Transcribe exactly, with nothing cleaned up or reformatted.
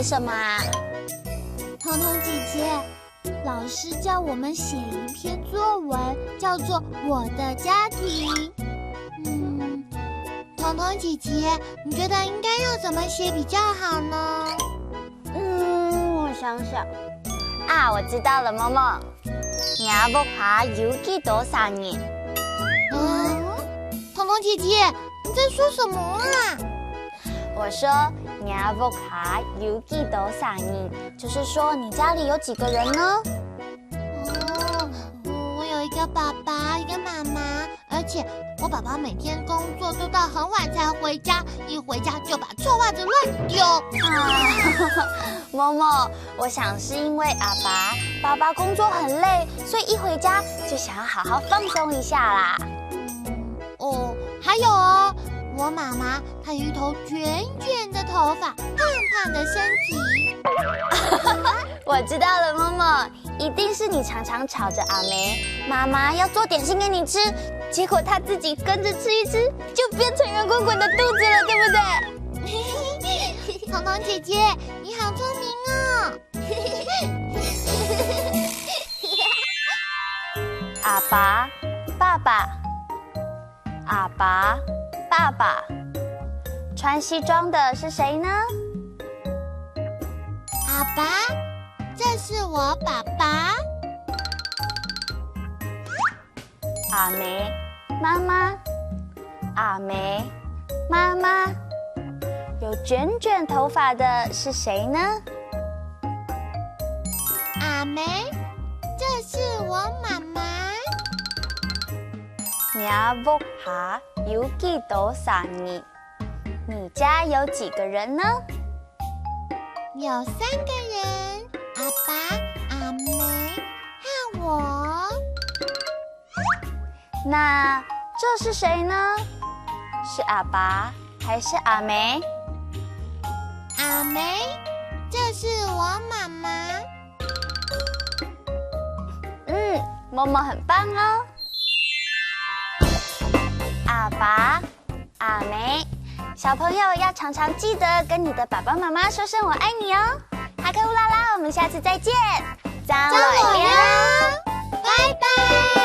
什么啊？彤彤姐姐，老师叫我们写一篇作文，叫做《我的家庭》。嗯，彤彤姐姐，你觉得应该要怎么写比较好呢？嗯，我想想。啊，我知道了，默默。你屋下有几多成人？嗯，彤彤姐姐，你在说什么啊？我说，你屋下有几多成人，就是说你家里有几个人呢？哦，我有一个爸爸，一个妈妈，而且我爸爸每天工作都到很晚才回家，一回家就把臭袜子乱丢。啊，默默，我想是因为阿爸、爸爸工作很累，所以一回家就想要好好放松一下啦。哦，还有哦，我妈妈她有一头卷卷的头发，胖胖的身体。我知道了，默默，一定是你常常吵着阿梅，妈妈要做点心给你吃，结果她自己跟着吃一吃，就变成圆滚滚的肚子了，对不对？彤彤姐姐，你好聪明哦！阿爸、爸爸，阿爸、爸爸，穿西装的是谁呢？阿爸，这是我爸爸。阿梅、妈妈，阿梅、妈妈，有卷卷头发的是谁呢？阿梅，这是我妈妈。你屋下有几多成人？你家有几个人呢？有三个人，阿爸、阿梅和我。那这是谁呢？是阿爸还是阿梅？阿梅，这是我妈妈。嗯，默默很棒哦。阿爸、阿梅，小朋友要常常记得跟你的爸爸妈妈说声我爱你哦。哈克乌拉拉，我们下次再见，张伟亮，拜拜。